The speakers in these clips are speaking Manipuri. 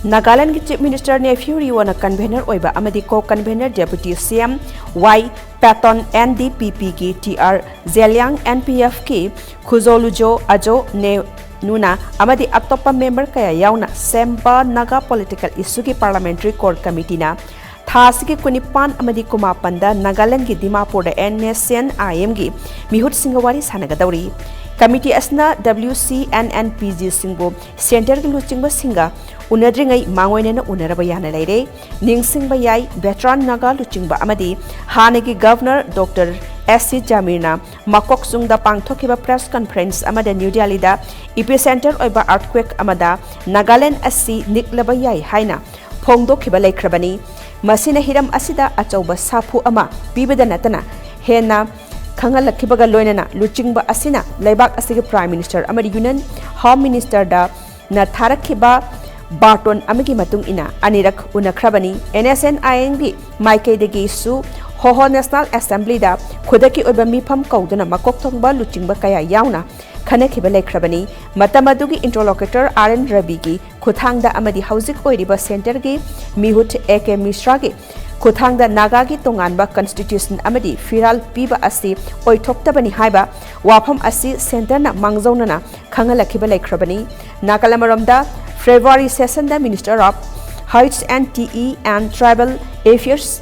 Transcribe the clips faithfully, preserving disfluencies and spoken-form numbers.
ꯅꯥꯒꯥꯂꯦꯟꯗꯒꯤ Chief Minister Neiphiu Rioꯅ convener ꯑꯣꯏꯕ ꯑꯃꯗꯤ co-convener Deputy C M Y Patton N D P Pꯒꯤ T R Zeliang N P Fꯀꯤ Khuzolujo Ajo Ne ꯅꯨꯅ ꯑꯃꯗꯤ ꯑꯇꯣꯞꯄ member ꯀꯌꯥ ꯌꯥꯎꯅ ꯁꯦꯝꯕ Naga Political Issueꯒꯤ Parliamentary Core Committeeꯅ ꯊꯥ ꯑꯁꯤꯒꯤ ꯀꯨꯟꯅꯤꯄꯥꯟ ꯑꯃꯗꯤ ꯀꯨꯟꯃꯥꯄꯟꯗ ꯅꯥꯒꯥꯂꯦꯟꯗꯒꯤ ꯗꯤꯃꯥꯄꯨꯔꯗ N S N I Mꯒꯤ ꯃꯤꯍꯨꯠꯁꯤꯡꯒ ꯋꯥꯔꯤ ꯁꯥꯟꯅꯒꯗꯧꯔꯤ꯫ Committee ꯑꯁꯤꯅ W C N N P Gꯁꯤꯡꯕꯨ centreꯒꯤ ꯂꯨꯆꯤꯡꯕꯁꯤꯡꯒ ꯎꯅꯗ꯭ꯔꯤꯉꯩ ꯃꯥꯡꯑꯣꯏꯅꯅ ꯎꯅꯔꯕ ꯌꯥꯅ ꯂꯩꯔꯦ꯫ ꯅꯤꯡꯁꯤꯡꯕ ꯌꯥꯏ, veteran Naga ꯂꯨꯆꯤꯡꯕ ꯑꯃꯗꯤ ꯍꯥꯟꯅꯒꯤ Governor Doctor S C Jamirꯅ ꯃꯀꯣꯛꯆꯨꯡꯗ ꯄꯥꯡꯊꯣꯛꯈꯤꯕ press conference ꯑꯃꯗ New Delhiꯗ epicenter ꯑꯣꯏꯕ earthquake ꯑꯃꯗ ꯅꯥꯒꯥꯂꯦꯟꯗ ꯑꯁꯤ ꯅꯤꯛꯂꯕ ꯌꯥꯏ ꯍꯥꯏꯅ ꯐꯣꯡꯗꯣꯛꯈꯤꯕ ꯂꯩꯈ꯭ꯔꯕꯅꯤ꯫ ꯃꯁꯤꯅ ꯍꯤꯔꯝ ꯑꯁꯤꯗ ꯑꯆꯧꯕ ꯁꯥꯐꯨ ꯑꯃ ꯄꯤꯕꯗ ꯅꯠꯇꯅ ꯍꯦꯟꯅ ꯈꯪꯍꯜꯂꯛꯈꯤꯕꯒ ꯂꯣꯏꯅꯅ ꯂꯨꯆꯤꯡꯕ ꯑꯁꯤꯅ ꯂꯩꯕꯥꯛ ꯑꯁꯤꯒꯤ Prime Minister ꯑꯃꯗꯤ Union Home Ministerꯗ ꯅ ꯊꯥꯔꯛꯈꯤꯕ ꯕꯥꯔꯇꯣꯟ ꯑꯃꯒꯤ ꯃꯇꯨꯡ ꯏꯟꯅ ꯑꯅꯤꯔꯛ ꯎꯅꯈ꯭ꯔꯕꯅꯤ꯫ N S N I Mꯒꯤ ꯃꯥꯏꯀꯩꯗꯒꯤꯁꯨ ꯍꯣꯍꯣ National Assemblyꯗ ꯈꯨꯗꯛꯀꯤ ꯑꯣꯏꯕ ꯃꯤꯐꯝ ꯀꯧꯗꯨꯅ ꯃꯀꯣꯛ ꯊꯣꯡꯕ ꯂꯨꯆꯤꯡꯕ ꯀꯌꯥ ꯌꯥꯎꯅ ꯈꯟꯅꯈꯤꯕ ꯂꯩꯈ꯭ꯔꯕꯅꯤ꯫ ꯃꯇꯝ ꯑꯗꯨꯒꯤ interlocutor R N Raviꯒꯤ ꯈꯨꯠꯊꯥꯡꯗ ꯑꯃꯗꯤ ꯍꯧꯖꯤꯛ ꯑꯣꯏꯔꯤꯕ centreꯒꯤ ꯃꯤꯍꯨꯠ A K Mishraꯒꯤ ꯈꯨꯠꯊꯥꯡꯗ ꯅꯥꯒꯥꯒꯤ ꯇꯣꯉꯥꯟꯕ constitution ꯑꯃꯗꯤ ꯐꯤꯔꯥꯜ ꯄꯤꯕ ꯑꯁꯤ ꯑꯣꯏꯊꯣꯛꯇꯕꯅꯤ ꯍꯥꯏꯕ ꯋꯥꯐꯝ ꯑꯁꯤ centreꯅ ꯃꯥꯡꯖꯧꯅꯅ ꯈꯪꯍꯜꯂꯛꯈꯤꯕ ꯂꯩꯈ꯭ꯔꯕꯅꯤ꯫ ꯅꯥꯀꯜ ꯑꯃꯔꯣꯝꯗ, February sessionꯗ Minister of H and T E and Tribal Affairs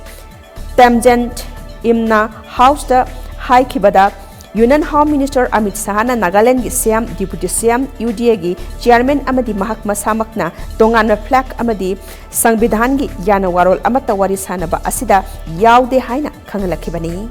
Tamjen Imna Houseꯗ ꯍꯥꯏꯈꯤꯕꯗ, Union Home Minister Amit ꯁꯍꯥꯅ ꯅꯥꯒꯥꯂꯦꯟꯗꯒꯤ C M, Deputy C M, UDAꯒꯤ chairman ꯑꯃꯗꯤ ꯃꯍꯥꯛ ꯃꯁꯥꯃꯛꯅ ꯇꯣꯉꯥꯟꯕ flag ꯑꯃꯗꯤ ꯁꯪꯕꯤꯙꯥꯟꯒꯤ ꯌꯥꯅ ꯋꯥꯔꯣꯜ ꯑꯃꯠꯇ ꯋꯥꯔꯤ ꯁꯥꯅꯕ ꯑꯁꯤꯗ ꯌꯥꯎꯗꯦ ꯍꯥꯏꯅ ꯈꯪꯍꯜꯂꯛꯈꯤꯕꯅꯤ꯫